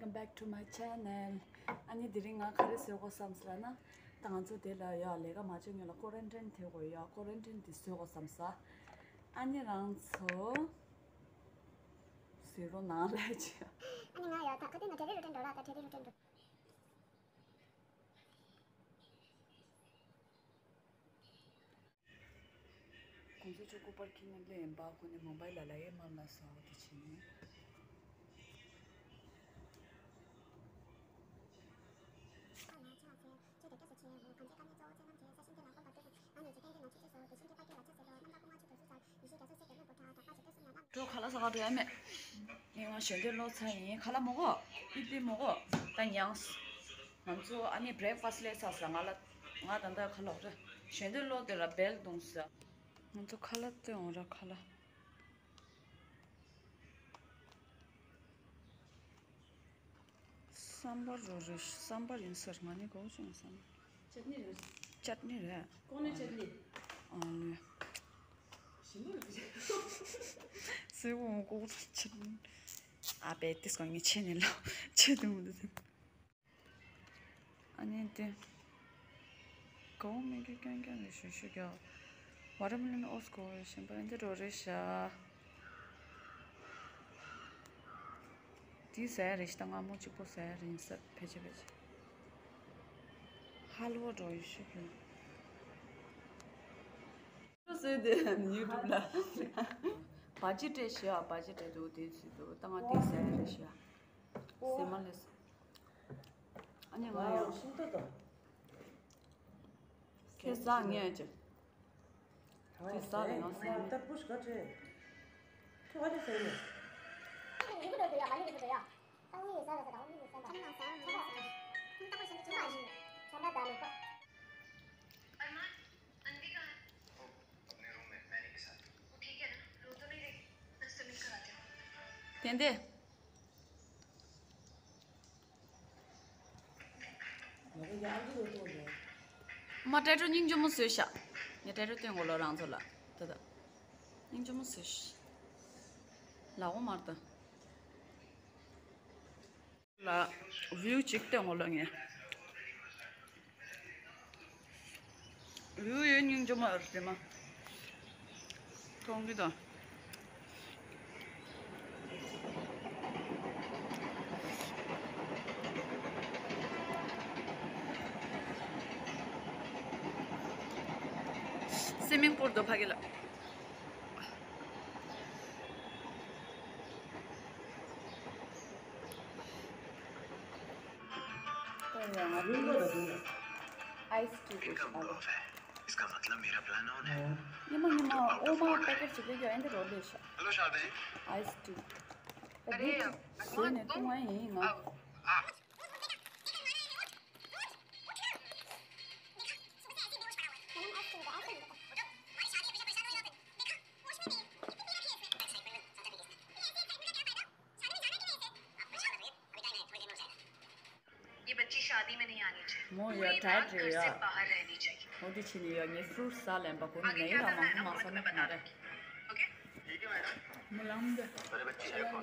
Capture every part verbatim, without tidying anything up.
Welcome back to my channel. ཨ་ནི་དེ་རིང་ང་ག་རེ་བཟོ་དགོས་བསམ་སོང་ལབ་ན། ད་ང་ཚོ་དེ་ལ་ཡ་ལས་ཀ་མ་བྱེད་སྔོན་ལ་ཀོ་རན་ཊིན་དེ་དགོས་ཡ། ཀོ་རན་ཊིན་དེ་བཟོ་དགོས་བསམ་ས། ཨ་ནི་རང་ཚོ་བཟོ་རོགས་གནང་ལབ་ཅིག་ཨ་ནི་ང་ཡ་ད་ག་དེ་ན་ཌེ་ལི་རུ་ཊིན་འགྲོ་ལ། ད་ཌེ་ལི་རུ་ཊིན་འགྲོ། ཁོང་ཚོ་ཆོ་ཀོ་པར་ཁྱེར་ནས་སླེབས་ཡིན་པ། ཁོ་ནི་མུམ་བྷའི་ལ་ལ་ཡེ་མར་ལ་ཟ་འོ་དེ་བྱས་ནས། འགྲོ་ཁ་ལག་ཟ་ག་འགྲོ་ཡ་མེད། ངས་ང་ཞལ་འདོན་ཀློག་ཚར་ཡིན། ཁ་ལག་མ་གོ་ཨི་ལི་མ་གོ་ད་མྱངས། ང་ཚོ་ཨ་ནི་བྷི་རེག་ཕ་སི་ལས་ཚར་ས། ང་ལ་ང་ད་ལྟ་ཁ་ལག་རེད། ཞལ་འདོན་ཀློག་དེ་ལ་བེལ་བརྡུངས་ས། ང་ཚོ་ཁ་ལག་སྟོན་འོང་ར་ཁ་ལག་སམ་བར་རོ་རེ་སམ་བར་ཡིན་ཟེར། ང་ནི་གོ་ཅུང་སམ་བར། ཅད་ནི་རེད། ཅད་ནི་རེད། ཀོང་ནེ་ཅད་ནི། ཨ་ནི། ཞིམ་པོ་རེད། སེ་བོ་མོ་ཀོ་ཅད་ནི། ཨ་པེ་ཏིས་ཀོང་ངི་ཆེ་ནི་ལོ་ཆེ་དུ་མོ་དུ། ཨ་ནི་དེ། གའུ་མིག་གི་ཀྱང་ཀྱང་ནི་ཞུ་ཞུ་རྒྱག་ཝ་ཊར་མེ་ལོན་ཨོ་སྐོ་བའི་ཞིམ་པ་འདི་རོ་རེ་ཤ། དེ་ཟ་ཡ་རེ་ཤི་ད་སྔ་མོ་གཅིག་པོ་ཟ་ཡ་རེ་ཡིན་ས་ཕལ་ཆེར་ཕལ་ཆེར། ཧ་ལོ་འགྲོ་ཡི་ཤུ་གི། བཟོས་ཏེ་ཡུ་ཊུབ་ལ། བ་ཇི་སྤྲད་ཤི་ཨ། བ་ཇི་སྤྲད་འདུག་དེ་ཚོས་འདུག་ད་ང་དེ་ཟ་ཡ་རེ་ཤི་ཨ། སེ་མ་ལེ་སི། ཨ་ནི་ང་ཡང་ཤིང་ཏོག་ཏོ། ཁྱེད་ཟ་ངས་ཅི། དེ་ཟ་ལ་ཡང་ཟ་ནི། ད་པུ་ཤ་ག་ཁྲེ། ཁྱོད་ག་ཁྲེ་ཟ་ནི། ཏན་ཏན། མ་ཏྲ་ཏྲོ་སྙིང་རྗེ་མོ་བཟོས་ཤག་ངས་ཏྲ་ཏྲོ་སྟོན་གོ་ལོ་རང་ཚོ་ལ། ད་ད། སྙིང་རྗེ་མོ་བཟོས་ཤག་ལ་འོ་མར་ད། ལ་བིའུ་ཅིག་སྟོན་གོ་ལོ་ངས། ཡུ་ཡུ་སྙིང་རྗེ་མོ་ཨར་དེ་མ། མཐོང་གི་དང་། སེ་མིང་པོར་དོ་ཕ་གི་ལ། ཨའི་སི་ཊི་དེ་ཞིག་ཨ་ལོ། इसका मतलब मेरा प्लान ऑन है। ཉི་མ་ཉི་མ་འོ་མ་པེ་ཀེཊ་ཅིག་ལས་ཀྱང་ཨེ་འདི་རོ་ལས་ཤ། हेलो शारदा जी। ཨའི་སི་ཊི། ད་དེ་ཅིག་བཟོས་ནས་བཏུང་བ་ཡིན་ང་། ये बच्ची शादी में नहीं आनी चाहिए। མོ་ཡ་ཌའེཊ་རེད་ཡ། འོ་དེ་བྱས་ནས་ཡ་ངས་ཕུ་རུ་ཊི་ཟ་ལེན་པ་གོ་ནི་ནའི་ར་མང་པོ་མ་ཟ་ནི་མ་རེད། མོ་ལམ་འདི། ཁོ་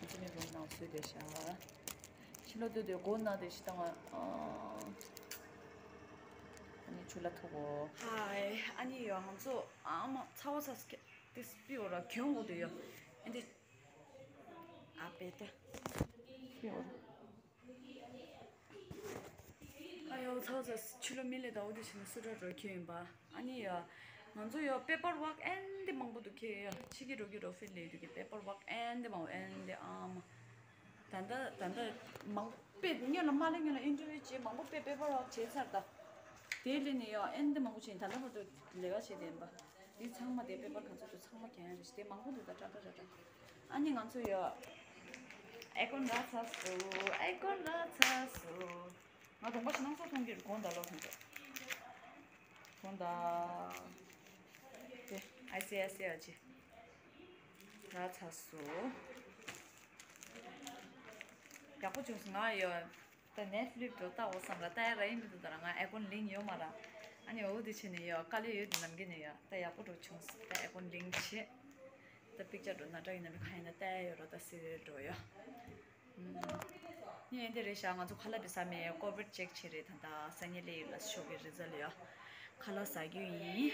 ཚོ་ནི་རོ་ནང་བཟོས་བསྡད་ཤག་ཕྱི་ལོགས་སྡོད་དུས་སྒོ་ན་དེ་ཞིག་བཏང་བ། ཨ་ནི་ཆུ་ལ་ཐུག་གོ། ཧའི་ཨ་ནི་ཡ་ང་ཚོ་ཨ་མ་ཚ་བ་ཚ་སྐད་དེ་སྤི་འོ་ར་གྱོན་དགོས་དུས་ཡ་ཨེ་འདི། ཨ་པེ་ཏ། ཨ་ཡོ་ཚ་ཚ་ཕྱི་ལོ་མི་ལས་ད་འོ་དེ་བྱས་ནས་སུ་འདྲ་འགྲོ་ཁྱེད་ཡིན་པ། ཨ་ནི་ཡ། ང་ཚོ་ཡ་པེ་པར་ཝག་ཨེན་དེ་མང་པོ་འདུག་ཁྱེད་ཡ་ཕྱི་གི་འགྲོ་གི་འགྲོ་ཕིལ་ལས་འདུག་གི་པེ་པར་ཝག་ཨེན་དེ་མང་པོ་ཨེན་དེ་ཨ་མ། ད་ལྟ་ད་ལྟ་མང་པོ་པེ་སྔོན་ལ་མ་ལས་སྔོན་ལ་ཨིན་ཊར་བིའུ་བྱས་མང་པོ་པེ་པེ་པར་ཝག་བྱས་ཚར་ད། དེ་ལས་ནས་ཡ་ཨེན་དེ་མང་པོ་བྱས་ད་ལྟ་བར་དུ་ལས་ཀ་བྱས་དེ་ཡིན་པ། འདི་ཚང་མ་དེ་པེ་པར་ག་ཚོད་འདུག་ཚང་མ་གྱོན་ཡ་རེད། དེ་མང་པོ་འདུག་ད་ཏྲ་ཏྲ་ཏྲ་ཏྲ། ཨ་ནི་ང་ཚོ་ཡོད། ཨེ་ཀོན་རག་ཚར་སོང་། ཨེ་ཀོན་རག་ཚར་སོང་། ང་གདོང་པ་ཞིག་སྣང་ཚོགས་མཐོང་གི་རེད་དགོངས་དག་ལོ་ཁོང་ཚོ། དགོངས་དག་དེ་ཨའི་སི་ཨའི་སི་ཨ་ཅི། རག་ཚར་སོང་། ཡག་པོ་བྱུང་སོང་། ང་ཡོད། ད་ནེཊ་ཕི་ལིག་འགྲོ་ལྟ་འོ་བསམ་ལ་ལྟ་ཡ་ར་ཡིན་མི་འདུག་ད་ར་ང་ཨེ་ཀོན་ལིང་ཡོད་མ་ར། ཨ་ནི་འོ་དེ་བྱས་ནས་ཡོད་དཀའ་ལས་ཡོད་དེ་ནམ་རྒྱུན་ནས་ཡོད་ད་ཡག་པོ་འགྲོ་བྱུང་སོང་། ད་ཨེ་ཀོན་ལིང་བྱས། ད་པིག་ཅར་འགྲོ་ན་འདྲ་ཡིན་ན་མི་གང་ཡིན་ན་ལྟ་ཡ་ཡོད་ར་ད་སི་རེད་འགྲོ་ཡོད། ཨུམ། ཨེ་འདི་རེད་ཤག་ང་ཚོ་ཁ་ལག་པའི་ས་མེད་ཀོ་བིཌ་ཅེག་བྱས་རེད། ད་ལྟ་སང་ཉིན་སླེབས་ཡོད་ལ་ཤོག་གི་རི་ཛལ་ཡོད། ཁ་ལག་ཟ་རྒྱུ་ཡིན།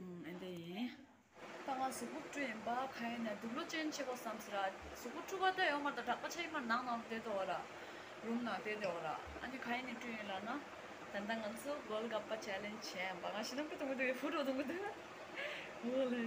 ཨུམ། ཨེ་འདི་ཡིན། ད་ང་གཟུགས་པོ་བཀྲུས་ཡིན་པ། ག་ཡིན་ནས་དུག་ལོག་ཅན་བྱེད་དགོས་བསམ་ཟེར་ར། གཟུགས་པོ་བཀྲུས་པ་ད་ཡོད་མ་རེད། ད་གྲྭ་པ་ཆ་ཡིན་མ་ནང་ནང་བསྡད་འདུག་ར། རུམ་ནང་བསྡད་འདུག་ར། ཨ་ནི་ག་ཡིན་ནས་བཀྲུས་ཡིན་ལབ་ན། ད་ལྟ་ང་ཚོ་གོལ་ག་པ་ཆེ་ལེན་ཇི་བྱས་ཡིན་པ། ང་ཞེ་ནམ་གི་དུང་གི་དུང་གི་ཕུ་རུ་དུང་གི་དུང་། འོ་ལེ།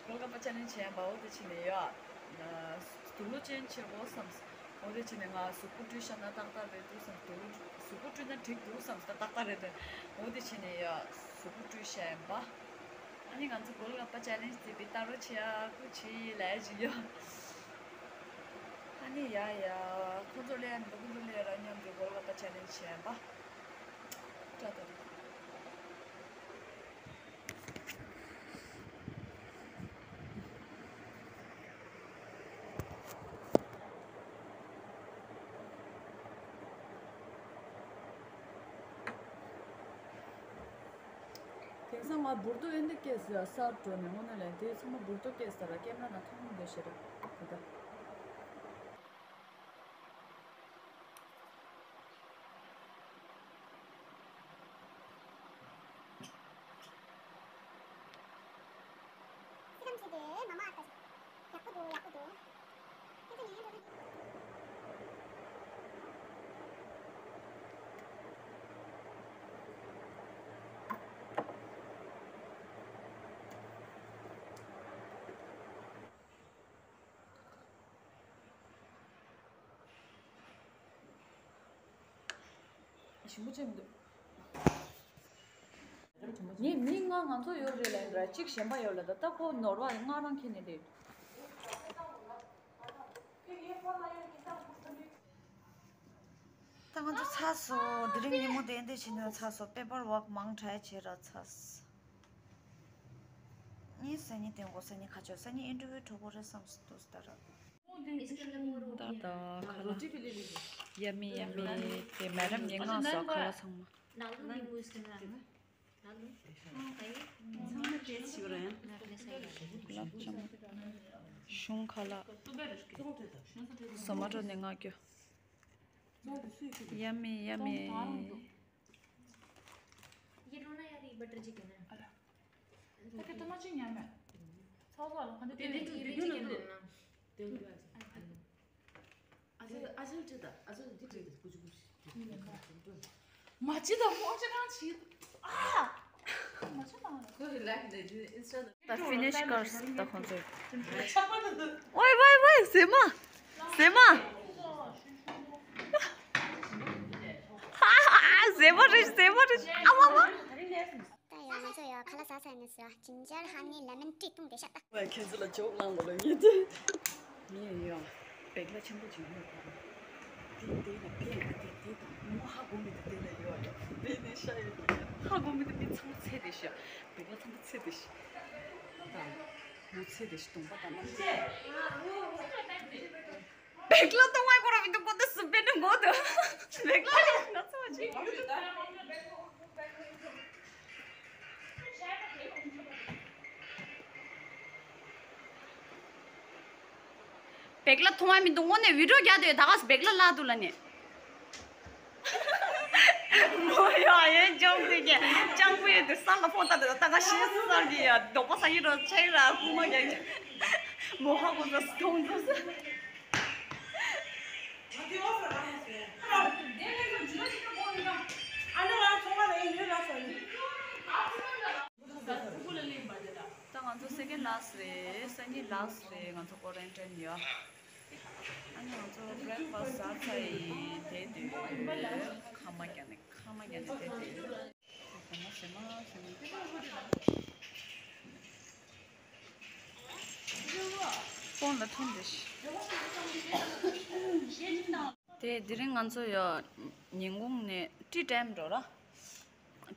གོལ་ག་པ་ཆེ་ལེན་ཇི་བྱས་ཡིན་པ། འོ་དེ་བྱས་ནས་ཡོད། དུག་ལོག་ཅན་བྱེད་དགོས་བསམ། འོ་དེ་བྱས་ནས་ང་གཟུགས་པོ་བཀྲུས་བཞག་ན་ཏག་ཏག་རེད་འདུག་བསམ། དུག་ལོག་གཟུགས་པོ་བཀྲུས་ན་འགྲིག་འདུག་བསམ། ད་ཏག་ཏག་རེད་འདུག་འོ་དེ་བྱས་ནས་ཡོད། གཟུགས་པོ་བཀྲུས་བཞག་ཡིན་པ། ཨ་ནི་ང་ཚོ་གོལ་ག་པ་ཆེ་ལེན་ཇི་དེ་བི་ལྟ་རོགས་བྱེད་ཨ། ཁུ་ཆི་ལས་ཅི་ཡོད། ཨ་ནི་ཡ་ཡ། ཁོ་ཚོ་ལས་ཨ་ནི་ཁོ་ཚོ་ལས་ར་མཉམ་དུ་གོལ་ག་པ་ཆེ་ལེན་ཇི་བྱས་ཡིན་པ། ཏྲ་ཏ་རེད། དེང་སང་ང་འབུར་ཏོ་ཨེ་འདི་སྐྱེས་ཟེར། སར་འགྲོ་ནས་དངོས་གནས་ལན་དེ་ཚང་མ་འབུར་ཏོ་སྐྱེས་ཟེར་ར། ཀེམ་ར་ནང་མཐོང་མི་འདུག་ཞེ་ར་དེ་ད། སི་ཁམས་ཞིག་དེ་མ་མ་ཨ་ཡག་པོ་འདུག་ཡག་པོ་འདུག་ཞིམ་པོ་ཅན་མི་འདུག་ངས་མི་ལྔ་ང་ཚོ་ཡོད་རེད་ལབ་ཡིན་པ། གཅིག་གཞན་པ་ཡོད་ལབ། ད་ལྟ་ཁོ་ནོར་བ་ལྔ་རང་ཁྱེར་ནས་བསྡད། ད་ང་ཚོ་ཚར་སོང་། དེ་རིང་ཉིན་མོ་དེ་འདི་བྱས་ནས་ཚར་སོང་། པེ་པར་ཝརྐ་མང་དྲགས་བྱས་ར་ཚར་སོང་། ངས་སང་ཉིན་དེ་འགོ་སང་ཉིན་ཁ་ཆོད། སང་ཉིན་ཨིན་ཊར་བིའུ་འགྲོ་དགོས་རེད་བསམ་སོང་། ད་ར། ད་ད་ཁ་ལག་ཡ་མི་ཡ་མི། དེ་མེ་ཌམ་ངས་མངགས་སོང་ཁ་ལག་ཚང་མ། ཚང་མ་ཏེས་ཤིག་རེད། གཞུང་ཁ་ལག་ཟོ་མ་ཊོ་ནས་མངགས་རྒྱུ། ཡ་མི་ཡ་མི། ये लो ना यार, ये बटर चिकन है। अरे, तो कितना चाहिए हमें? सौ वाला, हम तो तेरे तेरे चिकन लेना। तेरे आ चल, आ चल, आ चल, कुछ, कुछ। མ་ཅི་ད་མོ་ཅི་གང་ཅི། ཨ། མ་ཅི་ད། ད་ཕི་ནིཤ་ཀར་ད་ཁོང་ཚོས། ཝའི་ཝའི་ཝའི། ཟེ་མ། ཟེ་མ། ཧ་ཧ། ཟེ་མ་རེད། ཟེ་མ་རེད། ཨ་མ་མ། ད་ཡང་ང་ཚོ་ཡང་ཁ་ལག་ཟ་ཚར་ནས་ཟེར་བ། ཇིན་ཇར་ཧ་ནི་ལེ་མོན་ཊི་བཏུང་བསྡད་ཤག་ད། ཁྱེད་ཚོ་ལ་ཇོག་བསླངས་པ་ལ་ངེས་ཏེ། ངས་ཡང་བེག་ལ་ཆེན་པོ་ཅིག་ཡོད་པ། དེ་དེ་ལ་ཕན་ཡ་དེ་དེ་དང་མོ་ཧ་གོ་མི་དེ་དེ་ལ་ཡོད་ཡ། དེ་དེ་ཤ་ཡོད་ཡ། ཧ་གོ་མི་དེ་མི་ཚང་མ་ཚད་དེ་ཤ། བེག་ལ་ཚང་མ་ཚད་དེ་ཤ། ད་མོ་ཚད་དེ་ཤ། གདོང་པ་དང་ལ། བེག་ལ་གཏོང་བའི་སྐོར་བི་ཌིའོ་གོ་ཏི་སུ་བེ་ནི་གོ་ཏི། བེག་ལ་ང་ཚོ་ཅི། བེག་ལ་མཐོང་བ་མི་འདུག་དངོས་གནས་བི་ཌིའོ་རྒྱག་དུས་ད་ག་སེ་བེག་ལ་བརླག་འདུག་ལ་ནི། མོ་ཡ་ཡེ་ཅོང་ཙེ་གི་ཅང་པུ་ཡེ་དེ་སར་ལ་ཕོག་ལྟ་དེ་ད་ག་ཤི་སར་གི་ཡ་དོག་པ་ས་ཡི་རོ་ཆའི་ར་ཁུག་མ་རྒྱག་གི། མོ་ཧ་གོ་ས་སི་ཐོང་ཙོ་ས། ད་ང་ཚོ་སེ་ཀེན་ལཱ་སི་རེད། སང་ཉིན་ལཱ་སི་རེད། ང་ཚོ་ཀོ་རན་ཊིན་ཡོད། ཨ་ནི་ང་ཚོ་བྷེ་རེག་ཕ་སི་ཟ་ཚར་ཡིན། དེ་དུས་ཁ་མ་རྒྱག་ནས་ཁ་མ་རྒྱག་ནས་དེ་དུས་ཁོ་མ་ཟེར་མ་ཟེར་མ། ཁོང་ལ་ཐོན་དེ་ཤི། དེ་དེ་རིང་ང་ཚོ་ཡོད་ཉིན་གུང་ནས་ཊི་ཊའིམ་འགྲོ་ར།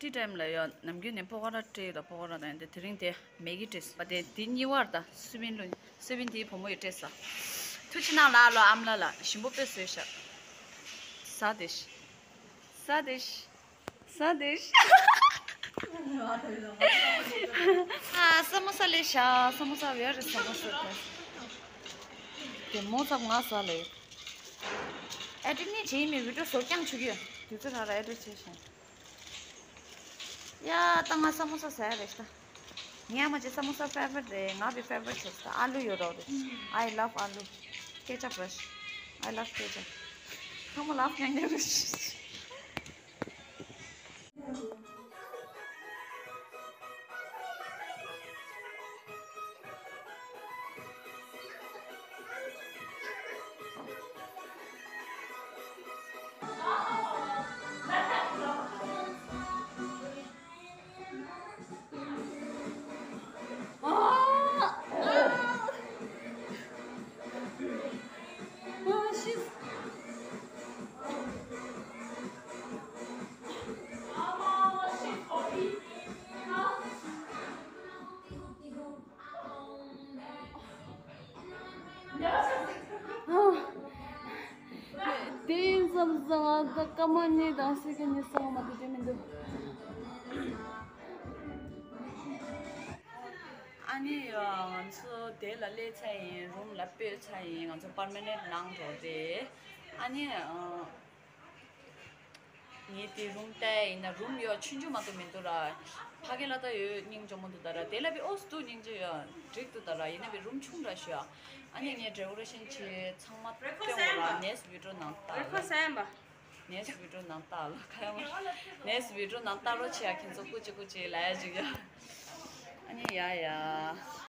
ཊི་ཊའིམ་ལ་ཡོད། ནམ་རྒྱུན་ནས་པོ་ཀ་ར་སྤྲད་ཡོད། པོ་ཀ་ར་དང་དེ་དེ་རིང་དེ་མེ་གི་སྤྲད་སོང་། དེ་དེ་གཉིས་པ་ར་ད་སུ་བིན་ལོ་སུ་བིན་དེའི་བུ་མོ་ཡིས་སྤྲད་སོང་། ཐུགས་རྗེ་གནང་ལགས་ལོ། ཨ་མ་ལགས་ལ་ཞིམ་པོ་དཔེ་བཟོས་ཤག་ཟ་དེ་ཤི། ཟ་དེ་ཤི། ཟ་དེ་ཤི། ཨ། ས་མོ་ས་ལེ་ཤ། ས་མོ་ས། Where is samosa? དེ་མོ་ཚབ་ང་ཟ་ལེ། ཨེ་ཌི་ནི་བྱེད་མི་བི་ཌིའོ་བཟོ་རྐྱང་བྱུག་ཡོད། དུས་ཚོད་རག་ར་ཨེ་ཌི་བྱེད་བཞིན། ཡ་ད་ང་ས་མོ་ས་ཟ་ཡ་རེད་ཤག་ངས་མ་བྱེད་ས་མོ་ས་ཕེ་ཝ་རི་ཊི་རེད། ང་བི་ཕེ་ཝ་རི་ཊི་ཆོག་ས་ཨ་ལུ་ཡོད་རོགས་རེད། I love ཨ་ལུ། ketchup རེད། I love ketchup ཁ་མོ་ལབ་ཀྱང་ཉན་རེད། དེ་ཡིན་བསམ་སོང་། ང་ད་སྐར་མ་གཉིས་དང་སེ་ཀན་གཉིས་སོང་། མ་དེ་དེ་མི་འདུག་ཨ་ནི་ང་ཚོ་དེ་ལ་སླེབས་ཚར་ཡིན། རུམ་ལ་སྤོས་ཚར་ཡིན། ང་ཚོ་པར་མ་ནེན་ཊི་ནང་འགྲོ་རེད། ཨ་ནི། ངས་དེ་རུམ་བལྟས་ཡིན་ན་རུམ་ཡོད་ཆུང་ཆུང་མ་གཏོགས་མི་འདུག་ར། ཕ་གི་ལ་ད་ཡོད་སྙིང་རྗེ་མོ་འདུག་ད་ར། དེ་ལ་བི་ཨོ་སི་འདུག་སྙིང་རྗེ་ཡོད་འགྲིག་འདུག་ད་ར། ཡིན་ན་བི་རུམ་ཆུང་ར་ཞུ་ཡ། ཨ་ནི་ངས་ཌེ་ཀོ་རེ་ཤན་བྱས་ཚང་མ་སྟོན་དགོས་ར། ནེག་སི་བི་ཌིའོ་ནང་ལྟ་ར། ནེག་སི་བི་ཌིའོ་ནང་ལྟ་ལ་ཁ་ཡ་མ། ནེག་སི་བི་ཌིའོ་ནང་ལྟ་རོགས་བྱེད་ཡ། ཁྱེད་ཚོ་སྐུ་མཁྱེན་སྐུ་མཁྱེན་ལབ་ཡ་ཅིག་ཡ། ཨ་ནི་ཡ་ཡ།